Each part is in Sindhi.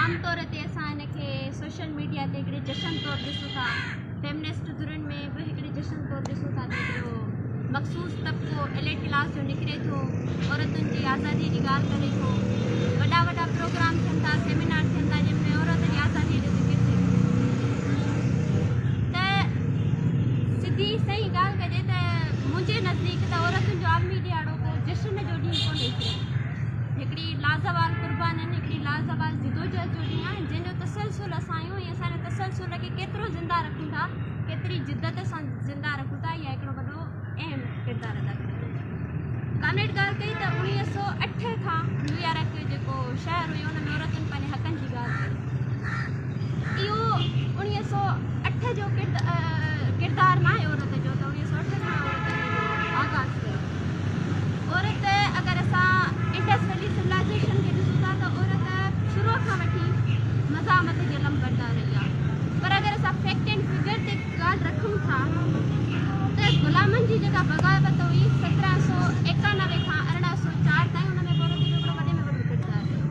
عام طور تي اسان ان کي سوشل ميڊيا تي هڪڙي جشن طور ڏسون ٿا، فيمنسٽ ڌرين ۾ به هڪڙي جشن طور ڏسون ٿا ته هڪڙو مخصوص طبقو ايليٽ ڪلاس جو نڪري ٿو، عورتن جي آزادي جي ڳالهه ڪري ٿو، وڏا وڏا پروگرام ٿين ٿا، سيمينار ٿين ٿا جن ۾ عورت جي آزادي جو ذڪر ٿئي ٿو ته سڌي سئين ڳالهه ڪجي ته منهنجي نزديڪ ته عورتن جو عالمي ڏهاڙو ڪو جشن جو ڏينهن ڪونهي صرف هڪڙي لازوال قربانين، هڪڙي لازوال جدوجهد جو ڏينهن آهي، جنهن جو تسلسل اسان آهيون ۽ اسان ان تسلسل کي ڪيترو زنده رکون ٿا، ڪيتري جدت سان زنده رکون ٿا، اها هڪڙو وڏو اهم ڪردار ادا ڪري ٿو. ڪامريڊ ڳالهه ڪئي ته 1908 کان نيويارڪ جيڪو شهر هيو ان ۾ عورتن پنهنجي حقن جي ڳالهه ڪئي. اهو 1908 جو ڪردار ناهي عورت جو ته 1908 کان عورت جو آغاز ٿيو. عورت اگر اسان انڊس ويلي سولائيزيشن کي ڏسون ٿا ته عورت شروع کان وٺي مزاحمت جي علمبردار رهي آهي پر اگر اسان فيڪٽ اينڊ فگر تي ڳالهه رکون ٿا ته غلامن جي جيڪا بغاوت هئي 1791 کان 1804 تائين ان ۾ به عورت جو هڪڙو وڏي ۾ وڏو ڪردار رهيو.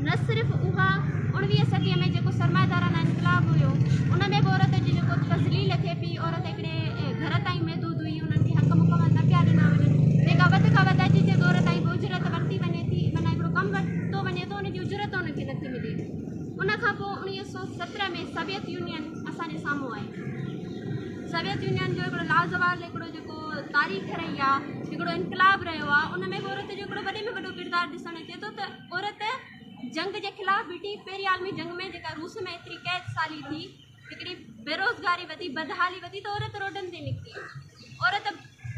نه صرف اها اڻويهه صديء ۾ جيڪو سرمائيدارانه انقلاب هيو ان ۾ به عورت جي جيڪو تذليل ٿئي پئي عورت هڪڙي گهر تائين محدود هئي، انهن کي حق مڪمل نه پيا ڏنا وڃن، جيڪا وڌ کان وڌ اڄ جي دور تائين به اجرت ورتي وڃي ٿي، معنيٰ هڪڙو ڪم ورتو وڃي ٿو ان جي اجرت ان کي نٿي ملي. ان کان پوء 1917 ۾ سويت يونين اسان جي سامهون آئي. سويت يونين جو هڪڙو لازوال هڪڙو جيڪو تاريخ رهي آهي، هڪڙو انقلاب رهيو آهي، ان ۾ به عورت جو هڪڙو وڏي ۾ وڏو ڪردار ڏسڻ اچي ٿو ته عورت جنگ جي خلاف بيٺي، پهرين عالمي جنگ ۾ جيڪا روس ۾ ايتري قحط سالي ٿي، هڪڙي بيروزگاري وڌي، بدحالي وڌي ته عورت روڊن تي نڪتي. عورت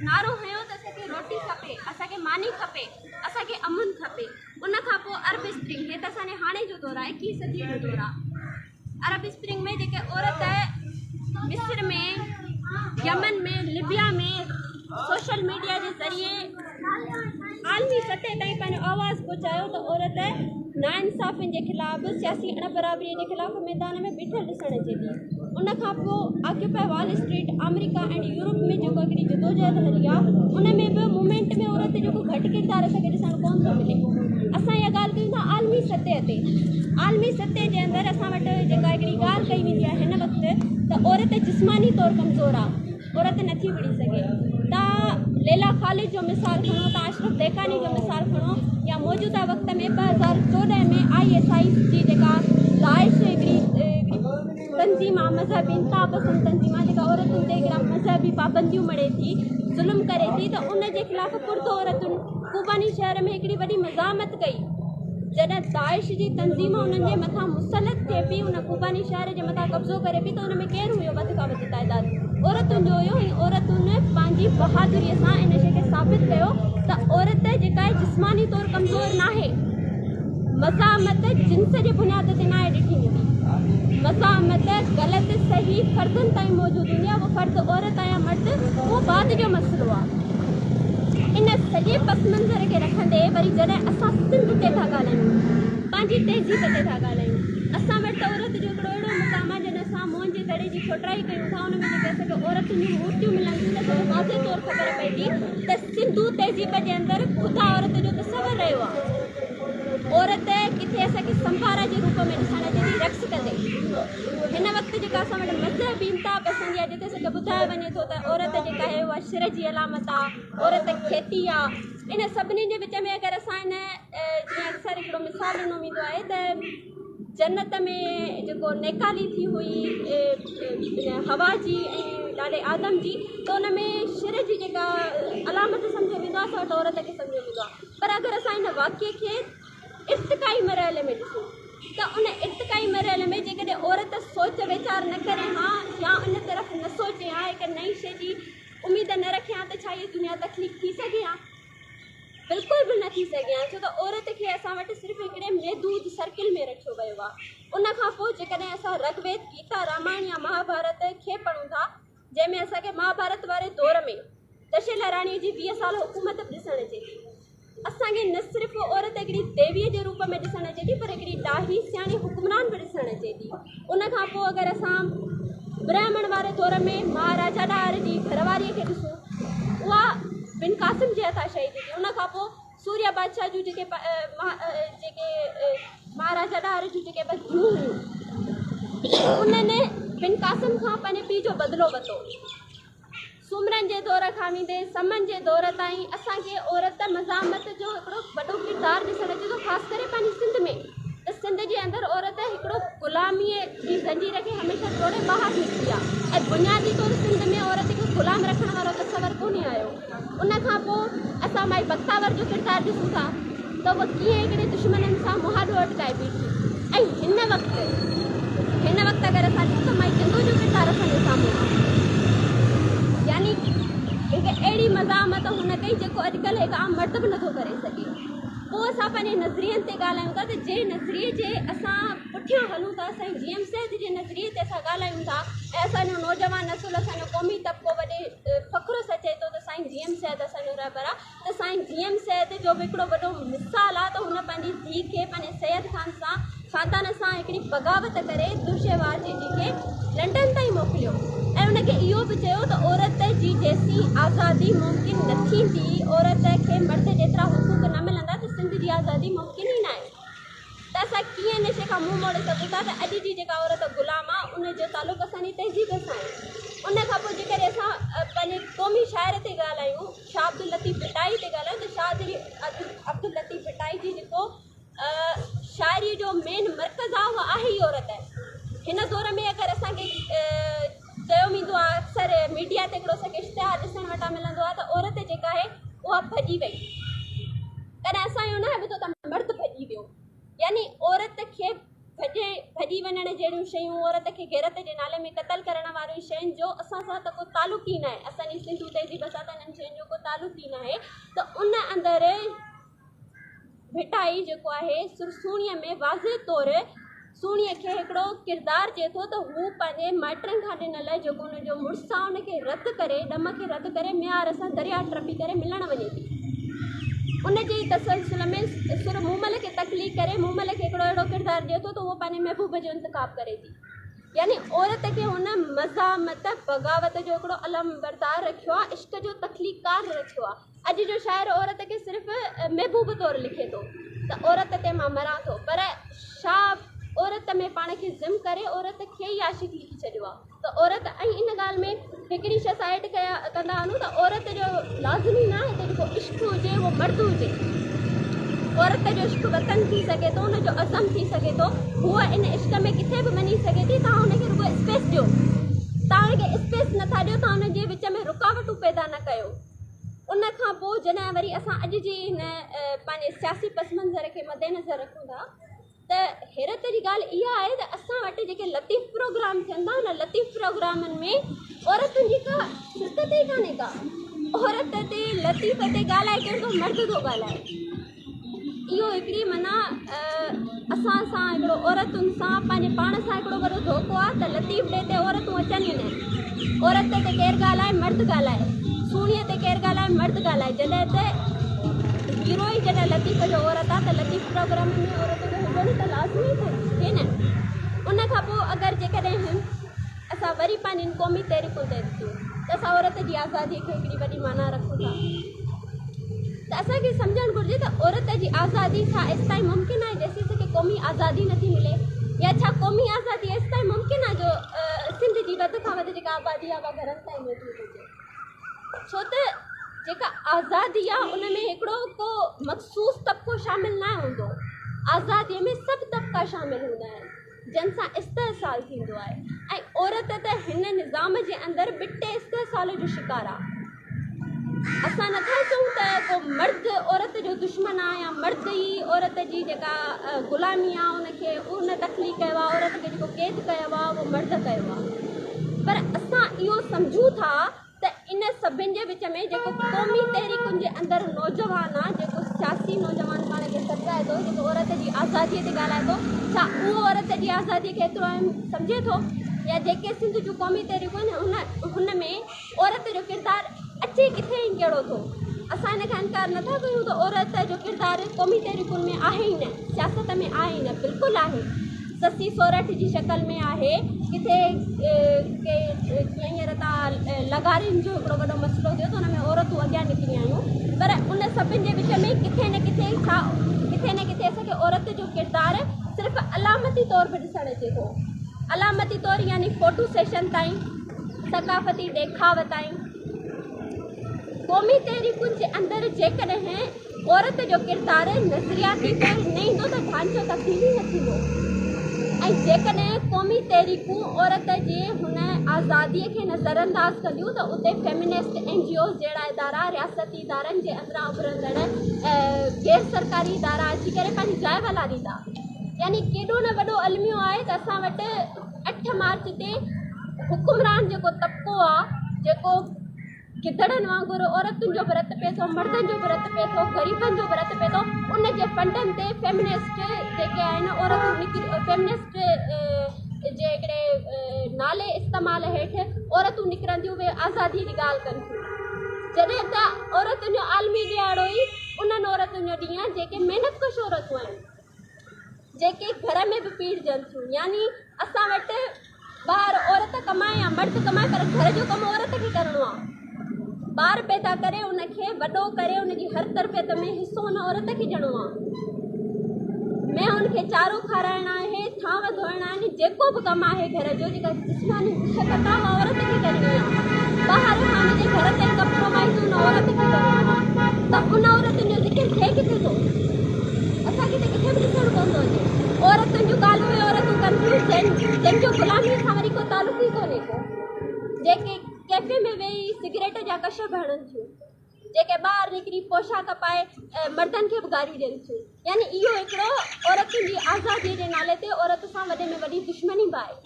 نعرو هنيو ته اسان کي روٽي کپي، اسان کي ماني کپي، اسان کي امن کپي. ان کان پوء عرب اسپرنگ، هي ته اسان جي هاڻي جو دور آهي، ايڪيهين صديء جو دور آهي. عرب اسپرنگ ۾ جيڪي عورت مصر ۾، يمن ۾، لبيا ۾ سوشل ميڊيا جي ذريعي عالمي سطح تائين پنهنجو آواز پهچايو ته عورت ناانصافين جي خلاف سياسي اڻبرابري جي خلاف ميدان ۾ بيٺل ڏسڻ اچي ٿي. ان کان پوء آڪيوپائي وال اسٽريٽ آمريڪا ۽ يورپ ۾ جيڪو هڪڙي جدوجهد هلي آ ان ۾ به موومينٽ ۾ عورت جو ڪو گهٽ ڪردار اسان کي ڏسڻ ڪونه ٿو ملي. اسان اها ڳالهه ڪيون ٿا عالمي سطح تي عالمي سطح جي اندر اسان وٽ جيڪا هڪڙي ڳالهه ڪئي ويندي آهي هن وقت ته عورت جسماني طور ڪمزور آ. عورت نٿي وڙهي سگهي. تان ليلا خالد جو مثال کڻو، تان اشرف دهقاني جو مثال کڻو يا موجوده وقت ۾ 2014 ۾ I S I جي جيڪا داعش هڪڙي تنظيم آ مذهبي انتها پسند تنظيم آ جيڪا عورتن تي هڪڙا مذهبي پابنديون مڙهي ٿي ظلم ڪري ٿي ته ان جي خلاف ڪرد عورتن ڪوباني شهر ۾ هڪڙي وڏي مزاحمت ڪئي. جڏهن داعش جي تنظيم انهن جي مٿان مسلط ٿئي پئي، ان ڪوباني شهر جي مٿان قبضو ڪري پئي ته ان ۾ ڪير هيو؟ وڌ کان وڌ تعداد عورتن جو هيو ۽ عورتن پنهنجي بهادريء سان ان شيء کي ثابت ڪيو ته عورت جيڪا آهي جسماني طور ڪمزور ناهي. مزاحمت جنس جي بنياد تي ناهي ڏٺي ويندي. مزاحمت غلط صحيح فردن تائين موجود هوندي آهي، اهو فرد عورت آهي يا مرد اهو بعد جو مسئلو آهي. ان سڄي پس منظر کي رکندي وري جڏهن اسان سنڌ تي ٿا ڳالهايون، پنهنجي تهذيب تي ٿا ڳالهايون، اسان وٽ ته عورت جو هڪڙو اهڙو مقام آهي جڏهن اسان موهن جي دڙي جي کوٽرائي ڪيون ٿا ان ۾ جيڪي اسان کي عورتن جون مورتيون ملن ٿيون ته اسان کي واضح طور خبر پئي ٿي ته سنڌو تهذيب جي اندر خدا عورت جو تصور رهيو آهي. عورت ڪٿي اسان کي سمبارا جي روپ ۾ ڏسڻ اچي ٿي رقص ڪندي. هن وقت جيڪا اسان وٽ مذهبي انتها پسندي آهي جتي اسان کي ٻڌايو وڃي ٿو ته عورت جيڪا آهي اها شر جي علامت آهي، عورت کيتي آهي، ان سڀني جي وچ ۾ اگر اسان ان جيئن اڪثر هڪڙو مثال ڏنو ويندو آهي ته جنت ۾ جيڪو نيڪالي ٿي هئي حوا جي ۽ ڏاڏي آدم جي ته ان ۾ شر جي جيڪا علامت سمجهيو ويندو آهي اسان وٽ عورت کي سمجهيو ويندو آهي پر اگر اسان ان واقعي کي ارتقائي مرحلي ۾ ڏسون ته ان ارتقائي مرحلي ۾ جيڪڏهن عورت سوچ ويچار نه ڪري ها يا ان طرف نه سوچي ها هڪ نئين شيء جي اميد نه رکي ها ته ڇا هيء دنيا تخليق ٿي سگهي ها؟ بلڪل به نه ٿي سگهي ها ڇو ته عورت کي اسان وٽ صرف هڪڙي محدود سرڪل ۾ رکيو ويو آهي. ان کان پوء جيڪڏهن اسان رگ ويد، گيتا، رامائڻ يا مهاڀارت کي پڙهون ٿا جنهن ۾ اسان کي مهاڀارت واري دور ۾ دشيلا راڻيء جي 20 سال حڪومت به ڏسڻ اچي ٿي. اسان کي نه صرف عورت هڪڙي ديويء جي روپ ۾ ڏسڻ اچي ٿي پر هڪڙي ڏاهي سياڻي حڪمران به ڏسڻ اچي ٿي. ان کان پوء اگر اسان برهمڻ واري دور ۾ مهاراجا ڏاهر جي گهر واريء کي ڏسون اها بن قاسم جي هٿان شهيد ٿي. ان کان پوء سوريا بادشاهه جون جيڪي جيڪي مهاراجا ڏاهر جون جيڪي ٻه ڌيئون هيون، انهن بن قاسم کان پنهنجي پيء جو بدلو ورتو. سومرن جي دور کان ويندي سمن جي دور تائين اسان کي عورت مزاحمت جو هڪڙو وڏو ڪردار ڏسڻ اچي ٿو، خاص ڪري پنهنجي سنڌ ۾ ته سنڌ جي اندر عورت هڪڙو غلاميء جي زنجير کي هميشه ٽوڙي ٻاهر نڪتي آهي ۽ بنيادي طور سنڌ ۾ عورت کي غلام رکڻ وارو تصور ڪونهي آيو. ان کان پوء اسان مائي بختاور جو ڪردار ڏسون ٿا ته هوء ڪيئن هڪڙي دشمنن سان مهاڏو اٽڪائي بيٺي ۽ هن وقت هن وقت اگر اسان ڏسون ته مائي جندو جو ڪردار اسان جي سامهون آهي يعني هڪ اهڙي مزاحمت هن ڪئي جيڪو اڄڪلهه هڪ عام مرد به نٿو ڪري سگهي. پوء اسان پنهنجي نظرين تي ڳالهايون ٿا ته جنهن نظريي جي اسان پٺيان هلون ٿا سائين جي ايم سيد جي نظريي تي اسان ڳالهايون ٿا ۽ اسان جو نوجوان نسل اسان جو قومي طبقو وڏي فخر سان چئي ٿو ته سائين جي ايم سيد اسان جو رهبر آهي ته سائين جي ايم سيد جو به هڪڙو وڏو مثال آهي ته هن پنهنجي ڌيء کي پنهنجي سيد خان سان خاندان سان هڪڙي بغاوت ڪري درشهوار جي کي لنڊن تائين موڪليو ۽ ان کي اهو به چيو ته عورت جي جيسين آزادي ممڪن نه ٿيندي، عورت کي مرد جيترا حقوق نه ملندا ته سنڌ جي آزادي ممڪن ئي ناهي ته اسان ڪيئن ان شيء کان منهن موڙي سگهون ٿا ته اڄ جي جيڪا عورت غلام آهي ان جو تعلق اسان جي تهذيب سان آهي. ان کان پوء جيڪڏهن اسان پنهنجي قومي شاعر تي ڳالهايون شاهه عبداللطيف ڀٽائي تي ڳالهايون ته شاهه عبداللطيف ڀٽائي جي جيڪو شاعريء جو مين مرڪز آهي اها آهي ئي عورت. هن دور ۾ اگر اسان کي چيو ويندو آهي اڪثر ميڊيا تي هڪڙو اسان کي اشتهار ڏسڻ وٽان ملندو آهي ته عورت جيڪا آهي اها ڀڄي وئي. ڪڏهن اسان اهو ناهي ٻڌو ته مرد ڀڄي ويو. يعني عورت کي ڀڄي ڀڄي وڃڻ جهڙيون شيون عورت کي غيرت جي نالي ۾ قتل ڪرڻ وارين شين جو اسان سان ته ڪو تعلق ئي ناهي. اسان جي سنڌو تهذيب سان ته انهن شين جو ڪو تعلق ئي ناهي ته ان اندر ڀٽائي جيڪو آهي سر سهڻيء ۾ واضح طور سهڻيء کي هڪڙو ڪردار چئي ٿو ته هو پنهنجي مائٽن کان ڏنل جيڪو ان جو مڙس آهي ان کي رد ڪري ڏم کي رد ڪري ميار سان درياء ٽپي ڪري ملڻ وڃي ٿي. ان جي ئي تسلسل ۾ سر مومل کي تخليق ڪري مومل کي هڪڙو اهڙو ڪردار ڏئي ٿو ته هوء پنهنجي محبوب جو انتخاب ڪري ٿي. يعني عورت کي هن مزاحمت، بغاوت جو هڪڙو علمبردار رکيو آهي، عشق جو تخليقڪار رکيو آهي. اڄ جو شاعر عورت کي صرف محبوب طور لکي ٿو ته عورت تي مان مران ٿو پر شاهه عورت ۾ پاڻ کي ضم ڪري عورت کي ئي عاشق لکي ڇڏيو آهي ته عورت ۽ ان ڳالهه ۾ هڪڙي شيء اسان ايڊ ڪيا ڪندا هلون ته عورت جو لازمي نه آهي ته جيڪو عشق هجي اهو مرد هجي عورت جو عشق وطن ٿي سگهي ٿو ان جو عزم ٿي سگهي ٿو هوء ان عشق ۾ ڪٿي به وڃي سگهي ٿي توهان ان کي رڳو اسپيس ڏيو توهان ان کي اسپيس نٿا ڏيو توهان ان جي وچ ۾ رڪاوٽون پيدا نه ڪيو ان کان پوء جڏهن وري اسان اڄ جي هن پنهنجي سياسي پس منظر کي مد نظر رکون ٿا ته حيرت جي ڳالهه اها آهي ته اسان وٽ جيڪي لطيف پروگرام ٿين ٿا ان لطيف پروگرامن ۾ عورتن جي ڪا شرڪت ئي ڪانهي ڪا عورت تي لطيف تي ڳالهائي ڪير ٿو مرد ٿو ڳالهائي اهو هڪڙي معنيٰ اسان سان هڪڙو عورتن سان پنهنجي پاڻ سان هڪڙو وڏو ڌوڪو آهي ته لطيف ڊي تي عورتون اچن ئي نه عورت تي ڪير ڳالهائي مرد ڳالهائي سهڻيء تي ڪير ڳالهائي مرد ڳالهائي جڏهن ته هيرو ئي جڏهن لطيف جو عورت آهي ته لطيف پروگرام ۾ عورت جو هجڻ ته لازمي ٿئي نه ان کان پوء اگر جيڪڏهن اسان وري پنهنجين قومي تحريڪن تي اچون ته اسان عورت جي آزاديء کي هڪڙي وڏي معنيٰ رکون ٿا ته اسان کي سمجهڻ گهرجي ته عورت جي آزادي ڇا ايستائين ممڪن آهي جيسين اسان کي قومي آزادي نٿي ملي يا ڇا قومي آزادي ايستائين ممڪن آهي جو سنڌ جي وڌ کان وڌ جيڪا آبادي آهي اها گهرن تائين محدود هجي ڇو ته جيڪا آزادي آهي ان ۾ هڪڙو ڪو مخصوص طبقو شامل ناهي هوندو آزادي ۾ سڀ طبقا شامل هوندا آهن جن سان استحصال ٿيندو آهي ۽ عورت ته هن نظام جي اندر ٻٽي استحصال جو شڪار آهي اسان نٿا چئون ته ڪو مرد عورت جو دشمن آهي يا مرد ئي عورت جي جيڪا غلامي آهي ان کي ان تخليق ڪيو آهي عورت کي جيڪو قيد ڪيو آهي اهو مرد ڪيو آهي پر اسان اهو سمجهون ٿا ته ان سڀن جي وچ ۾ جيڪو قومي تحريڪن جي اندر نوجوان آهي جيڪو سياسي نوجوان پاڻ کي سڏرائي ٿو جيڪو عورت جي آزادي تي ڳالهائي ٿو ڇا اهو عورت جي آزادي کي ايترو اهم سمجهي ٿو يا جيڪي سنڌ جون قومي تحريڪون آهن ان هن ۾ عورت جو ڪردار اچي ڪٿي ۽ ڪهڙو ٿو؟ اسان ان کان انڪار نٿا ڪيون ته عورت جو ڪردار قومي تحريڪن ۾ آهي ئي نه، سياست ۾ آهي ئي نه، بلڪل آهي. سسي سورٺ جي شڪل ۾ آهي، ڪٿي ڪي جيئن هينئر تان لغارين جو هڪڙو وڏو مسئلو ٿيو ته ان ۾ عورتون اڳيان نڪري آيون پر ان سڀن جي وچ ۾ ڪٿي نه ڪٿي ڇا ڪٿي نه ڪٿي اسان کي عورت جو ڪردار صرف ثقافتي طور به ڏسڻ اچي ٿو. علامتي طور يعني فوٽو سيشن تائين، ثقافتي ڏيکاء تائين. قومي تحريڪن جي اندر جيڪڏهن عورت جو ڪردار نظرياتي طور نه ايندو ته ڍانچو تبديل ئي نه ٿيندو ۽ جيڪڏهن قومي تحريڪون عورت جي هن آزاديء کي نظرانداز ڪنديون ته اتي فيمنسٽ اين جي اوز جهڙا ادارا رياستي ادارن جي اندران اڀرندڙ غير سرڪاري ادارا اچي ڪري پنهنجي جاء والاريندا. يعني ڪيڏو نه وڏو الميو آهي ته اسان وٽ 8 مارچ تي حڪمران جيڪو طبقو آ جيڪو گدڙن وانگر عورتن جو به رت پئي ٿو مردن جو به رت پئي ٿو غريبن جو به رت پئي ٿو ان جي فنڊن تي فيمنسٽ جيڪي آهن عورتون نڪري فيمنسٽ جي هڪڙي نالي استعمال هيٺ عورتون نڪرنديون اهي آزادي جي ڳالهه ڪن ٿيون جڏهن ته عورتن جو عالمي ڏهاڙو ئي انهن عورتن جو ڏينهن آهي جيڪي محنت ڪش عورتون آهن جيڪي گهر ۾ به پيڙجن ٿيون يعني اسان وٽ ٻاهر عورت ڪمائي يا مرد ڪمائي پر گهر جو ڪم عورت کي ڪرڻو آهي ٻار پيدا ڪري ان کي وڏو ڪري ان جي هر تربيت ۾ حصو ان عورت کي ڏيڻو آهي مينهن کي چارو کارائڻ آهي ٿانو ڌوئڻا آهن جيڪو به ڪم آهي گهر جو جيڪا جسماني مشقت آهي اها عورت کي ڪرڻي آهي ٻاهر کان ان جي گهر تائين ڪمپرومائز ان عورت کي ڪرڻو آهي ته ان عورتن جو ذڪر ٿئي ڪٿي ٿو اسان کي ته ڪٿي به ڏسڻ ڪونه ٿو اچي. عورتن جون ڳالهيون اهي عورتون ڪن ٿيون جن جو غلاميء سان وري ڪو تعلق ئي ڪونهي ڪو. جيڪي ڪيفي ۾ ويهي سگريٽ جا ڪش به هڻن ٿيون. جيڪي ٻاهر نڪري پوشاڪ پائي مردن کي به گاريون ڏين ٿيون. يعني اهو هڪڙو عورتن جي آزاديء جي نالي تي عورت سان وڏي ۾ وڏي دشمني به آهي.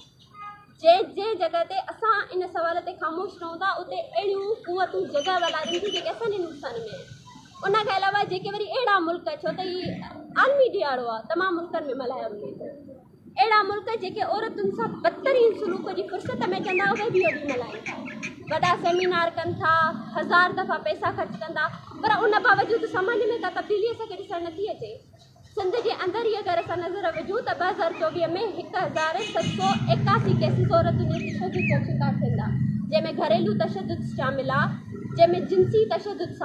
جنهن جنهن جڳهه تي اسان ان سوال تي خاموش رهون ٿا اتي اهڙيون قوتون جڳهه والارين ٿيون جيڪي اسان جي نقصان ۾ آهن. ان کان علاوه جيڪي وري اهڙا ملڪ ڇو ته هي عالمي ڏهاڙو آهي تمام ملڪن ۾ ملهايو وڃي ٿو اهڙا ملڪ جيڪي عورتن سان بدترين سلوڪ جي فرصت ۾ اچن ٿا اهي به اهو ڏينهن ملهائين ٿا وڏا سيمينار ڪن ٿا هزار دفعا پئسا خرچ ڪن ٿا پر ان باوجود سماج ۾ ڪا تبديلي اسان کي ڏسڻ نٿي اچي. سنڌ جي اندر ئي اگر اسان نظر وجهون ته 2024 ۾ 1781 ڪيسز عورتن جي تشدد جو شڪار ٿين ٿا جنهن ۾ گهريلو تشدد شامل آ جنهن ۾ جنسي تشدد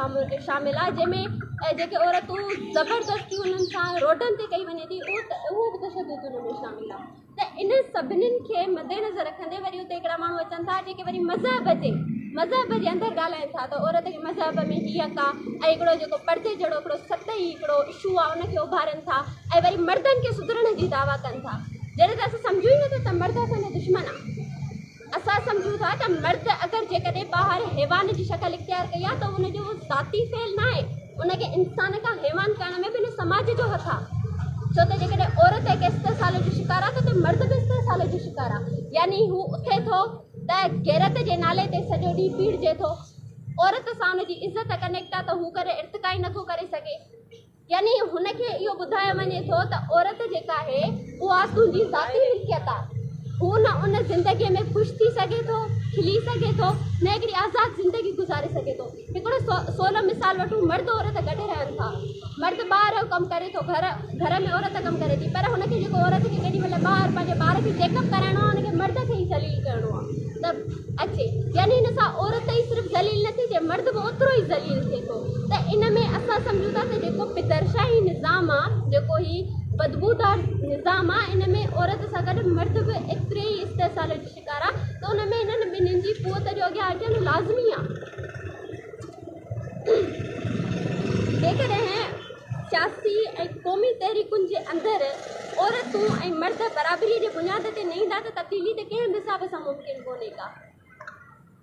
شامل آ جنهن ۾ جيڪي عورتون زبردستي انهن سان روڊن تي ڪئي وڃي ٿي اهو به تشدد ان ۾ شامل آ ته انهن سڀنين کي مدنظر رکندي وري اتي هڪڙا ماڻهو اچن ٿا جيڪي وري مذهب جي مذهب جي اندر ڳالهائين ٿا ته عورت کي مذهب ۾ هي حق آ ۽ هڪڙو جيڪو پردي جهڙو هڪڙو سطحي هڪڙو اشو آ ان کي اڀارين ٿا ۽ وري مردن کي سڌرڻ جي دعويٰ ڪن ٿا جڏهن ته اسان سمجهون ئي نٿا ته مرد اسان جا دشمن آ اسان سمجهون ٿا ته مرد اگر جيڪڏهن ٻاهر حيوان جي شڪل اختيار ڪئي آ ته ان جو اهو ذاتي فعل ناهي ان کي انسان کان حيوان ڪرڻ ۾ به ان سماج جو هٿ آ ڇو ته جيڪڏهن عورت هڪ استحصال جو شڪار آ ته مرد به استحصال جو شڪار آ يعني هو اٿي ٿو ته غيرت جي نالي تي سڄو ڏينهن پيڙجي ٿو عورت سان ان جي عزت ڪنيڪٽ آ ته هو ڪڏهن ارتقا ئي نٿو ڪري سگهي يعني هن کي اهو ٻڌايو وڃي ٿو ته عورت جيڪا آهي اها تنهنجي ذاتي ملڪيت آهي. هو نه ان زندگيء ۾ خوش ٿي سگهي ٿو، کلي سگهي ٿو، نه هڪڙي آزاد زندگي گذاري سگهي ٿو. هڪڙو سولو مثال وٺون، مرد عورت گڏ رهن ٿا. مرد ٻاهر جو ڪم ڪري ٿو، گهر گهر ۾ عورت ڪم ڪري ٿي، پر هن کي جيڪو عورت کي ڪيڏي مهل ٻاهر پنهنجي ٻار کي چيڪ اپ ڪرائڻو آهي، ان کي مرد کي ئي ذليل ڪرڻو آهي ته اچي. يعني هن سان عورت ئي صرف ذليل نه ٿي ٿئي، مرد به اوترو ئي ذليل ٿئي ٿو. ته ان ۾ اسان سمجهون ٿا ته جيڪو پدرشاهي نظام آ، جيڪو هي بدبودار نظام آ، ان ۾ عورت سان گڏ مرد به ايتري ئي استحصال جو شڪار آ ته ان ۾ انهن ٻنهين جي قوت جو اڳيان اچڻ لازمي آ. جيڪڏهن سياسي ۽ قومي تحريڪن جي اندر عورتون ۽ مرد برابريء جي بنياد تي نه ايندا ته تبديلي ته ڪنهن به حساب سان ممڪن ڪونهي ڪا.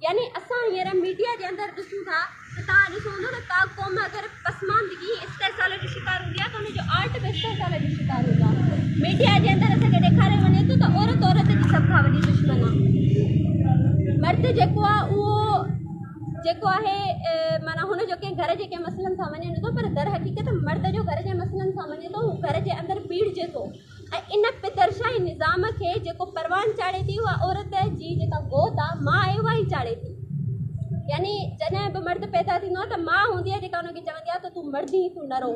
يعني اسان هينئر ميڊيا جي اندر ڏسون ٿا ته توهان ڏسو هوندو ته ڪا قوم اگر پسماندگي استحصال جو شڪار هوندي آهي ته ان جو آرٽ به استحصال جو شڪار هوندو آهي. ميڊيا جي اندر اسان کي ڏيکاريو وڃي ٿو ته عورت عورت جي سڀ کان وڏي دشمن آهي. مرد جيڪو آهي اهو جيڪو آهي معنيٰ هن جو ڪنهن گهر جي ڪنهن مسئلن سان وڃي نٿو پر درحقيقت مرد جو گهر جي مسئلن سان وڃي ٿو هو گهر جي اندر پيڙجي ٿو ۽ ان پدرشاهي نظام کي جيڪو پروان چاڙهي ٿي اها عورت جي جيڪا گود آ ماء آهي اها ئي چاڙهي ٿي يعني جڏهن به مرد پيدا ٿيندو آهي ته ماء هوندي آهي جيڪا ان کي چوندي آهي ته تون مرد ئي تون نرو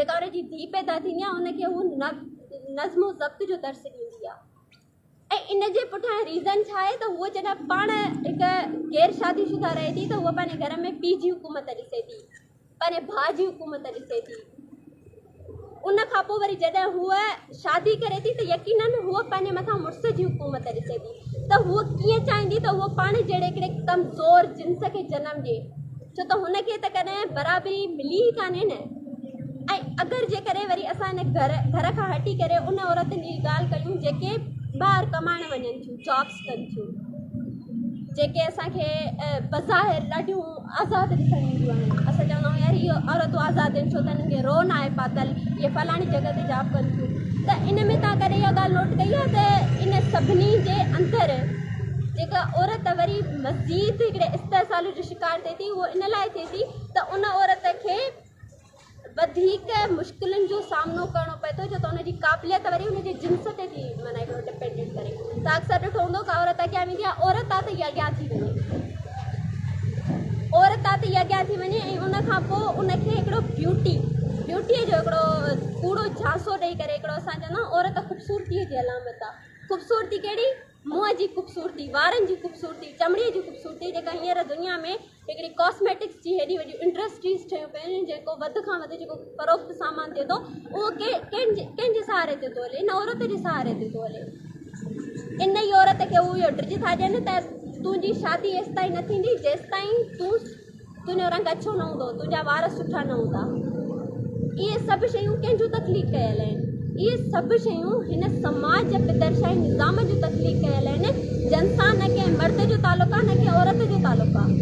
جيڪا ان جي ڌيء پيدا ٿيندي آهي ان کي هو نظم و ضبط جو درس ڏيندي آهي ۽ ان جي پٺيان ريزن ڇا آهي ته هوء جڏهن پاڻ هڪ غير شادي شده رهي ٿي ته هوء پنهنجي گهر ۾ پيء جي حڪومت ڏسي ٿي، پنهنجي ڀاء جي حڪومت ڏسي ٿي، ان کان پوء وري جڏهن هوء شادي ڪري ٿي ته يقينن هوء پنهنجي مٿان مڙس جي حڪومت ڏسي ٿي ته هوء ڪيئن چاهيندي ته هوء پاڻ جهڙي هڪڙي ڪمزور جنس کي جنم ڏئي ڇو ته هن کي ته ڪڏهن برابري ملي ئي ڪانهي نه. ۽ اگر جيڪڏهن وري اسان ان گهر گهر کان هٽي ڪري ان عورتن جي ڳالهه ڪيون جيڪي ٻاهر ڪمائڻ وڃن ٿيون جابس ڪن ٿيون جيڪي اسان کي بظاهر ڏاڍيون آزاد ڏسڻ اينديون آهن اسان چوندا آهيون يار اهي عورتون آزاد آهن ڇو ته انهن کي رو نه آهي پاتل اهي فلاڻي جڳهه تي جاب ڪن ٿيون ته ان ۾ توهان ڪڏهن اها ڳالهه نوٽ ڪئي آهي ته ان سڀني جي اندر جيڪا عورت وري مزيد هڪڙي استحصال جو شڪار ٿئي ٿي اهو ان لاء ٿئي ٿي ته ان عورت کي وڌيڪ مشڪلن جو سامنو ڪرڻو پئي ٿو ڇو ته ان جي قابليت وري ان جي جنس تي ٿي معنيٰ هڪڙو ڊپينڊنٽ ڪري ته اڪثر ڏٺو هوندو ڪا عورت اڳيان ويندي آهي عورت آ ته اها اڳيان ٿي وڃي عورت آ ته اها اڳيان ٿي وڃي ۽ ان کان پوء ان کي هڪڙو بيوٽي بيوٽيء جو هڪڙو ڪوڙو جھانسو ڏئي ڪري هڪڙو اسان چوندا آهيون عورت خوبصورتيء جي علامت آ خوبصورتي ڪهڙي منهن جي خوبصورتي، وارن جي خوبصورتي، چمڙي جي خوبصورتي جيڪا هينئر دنيا ۾ هڪڙي ڪاسميٽڪس جي هيڏي وڏيون انڊسٽريز ٺهيون پيون آهن جيڪو وڌ کان وڌ جيڪو فروخت سامان ٿئي ٿو اهو ڪنهن جي سهاري تي ٿو هلي ان عورت جي سهاري تي ٿو هلي ان ئي عورت کي هو اهو ڊڄ ٿا ڏين ته تنهنجي شادي ايستائين نه ٿيندي جيستائين تون تنهنجو رنگ اڇو نه هوندو، تنهنجا وار سٺا نه هوندا. اهي سڀ شيون ڪنهن جون تخليق ڪيل آهن؟ اهي سڀ شيون هن سماج جي پدرشاهي نظام جون تخليق ڪيل آهن، جن سان نه ڪنهن مرد جو تعلق آهي نه ڪنهن عورت جو تعلق آهي.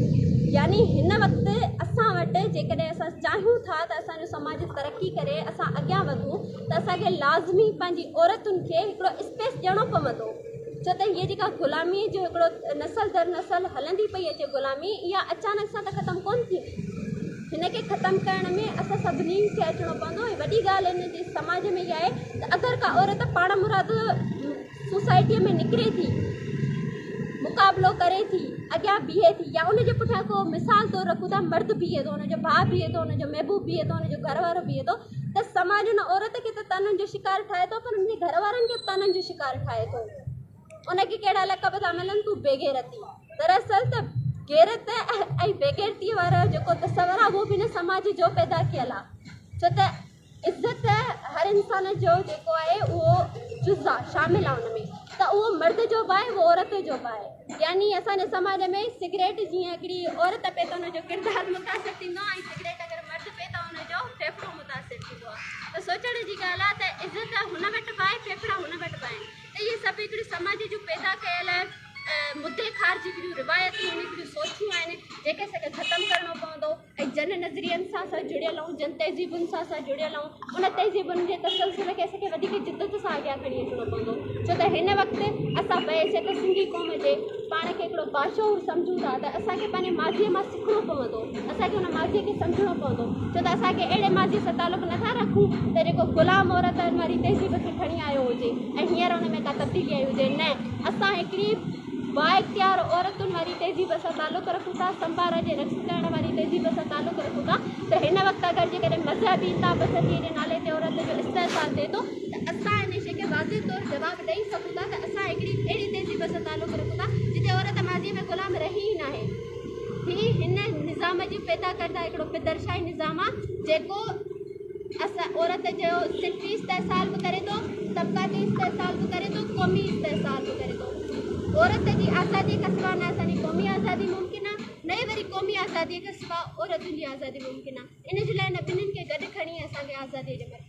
يعني هن وقت اسان وٽ جيڪڏهن اسان چاهيون ٿا ته اسان جو سماج ترقي ڪري، اسان اڳيان وڌون ته اسان کي لازمي پنهنجي عورتن کي هڪڙو اسپيس ڏيڻو پوندو. ڇو ته هيء جيڪا غلاميء جو هڪڙو نسل در نسل هلندي پئي اچي غلامي اها اچانڪ سان ته ختم ڪونه ٿيندي. هن کي ختم ڪرڻ ۾ اسان سڀني کي اچڻو پوندو ۽ وڏي ڳالهه هن جي سماج ۾ اها آهي ته اگر ڪا عورت پاڻ مرادو سوسائٽيء ۾ نڪري ٿي، مقابلو ڪري ٿي، اڳيان بيهي ٿي يا ان جي پٺيان ڪو مثال طور رکون ٿا مرد بيهي ٿو، ان جو ڀاء بيهي ٿو، ان جو محبوب بيهي ٿو، ان جو گهر وارو بيهي ٿو ته سماج ان عورت کي ته طعنن جو شڪار ٺاهي ٿو پر ان جي گهر وارن کي به طعنن جو شڪار ٺاهي ٿو. ان کي ڪهڙا لقب ٿا ملن تون بيغيرتي. دراصل ته غيرت ۽ بيغيرتيء وارو جيڪو تصور آهي اهو به هن سماج جو پيدا ڪيل آهي. ڇو ته عزت هر انسان جو جيڪو آهي اهو جز آهي شامل آهي ان ۾ ته اهو مرد جو به آهي اهو عورت جو به آهي. يعني اسان جي سماج ۾ سگريٽ جيئن هڪڙي عورت پي ته ان جو ڪردار متاثر ٿيندو آهي ۽ سگريٽ اگر مرد پي ته ان جو ڦيڦڙو متاثر ٿيندو آهي ته سوچڻ جي ڳالهه آهي ته عزت هن وٽ به آهي ڦيڦڙا هن وٽ به آهن ته اهي سڀ هڪڙيون سماج جون پيدا ڪيل مدي خارج هڪڙيون روايتون آهن هڪڙيون سوچون آهن جيڪي اسان کي ختم ڪرڻو پوندو ۽ جن نظرين سان اسان جڙيل آهيون، جن تهذيبن سان اسان جڙيل آهيون، ان تهذيبن جي تسلسل کي اسان کي وڌيڪ جدت سان اڳيان کڻي اچڻو پوندو. ڇو ته هن وقت اسان بحيثيت سنڌي قوم جي پاڻ کي هڪڙو باشعور سمجهون ٿا ته اسان کي پنهنجي ماضيء مان سکڻو پوندو، اسان کي ان ماضيء کي سمجهڻو پوندو، ڇو ته اسان کي اهڙي ماضيء سان تعلق نٿا رکون ته جيڪو غلام عورتن واري تهذيب کي کڻي آيو هجي ۽ هينئر ان ۾ ڪا تبديلي آئي هجي. نه، اسان هڪڙي. بااختيار عورتن واري تهذيب سان تعلق رکون ٿا، سمبارا جي رقص ڪرڻ واري تهذيب سان تعلق رکون ٿا ته هن وقت اگر جيڪڏهن مذهبي انتهاپسنديء جي نالي تي عورت جو استحصال ٿئي ٿو ته اسان ان شيء کي واضح طور جواب ڏئي سگهون ٿا ته اسان هڪڙي اهڙي تهذيب سان تعلق رکون ٿا جتي عورت ماضيء ۾ غلام رهي ئي ناهي. هي هن نظام جي پيدا ڪرده هڪڙو پدرشاهي نظام آهي جيڪو اسان عورت جو صنفي استحصال به ڪري ٿو، طبقاتي استحصال به ڪري ٿو، قومي استحصال به ڪري ٿو. عورت جي آزاديء کان سواء نه اسان جي قومي آزادي ممڪن آهي، نه ئي وري قومي آزاديء کان سواء عورتن جي آزادي ممڪن آهي. ان جي لاء ان ٻنهين کي گڏ کڻي اسان کي آزاديء جي مرحلي.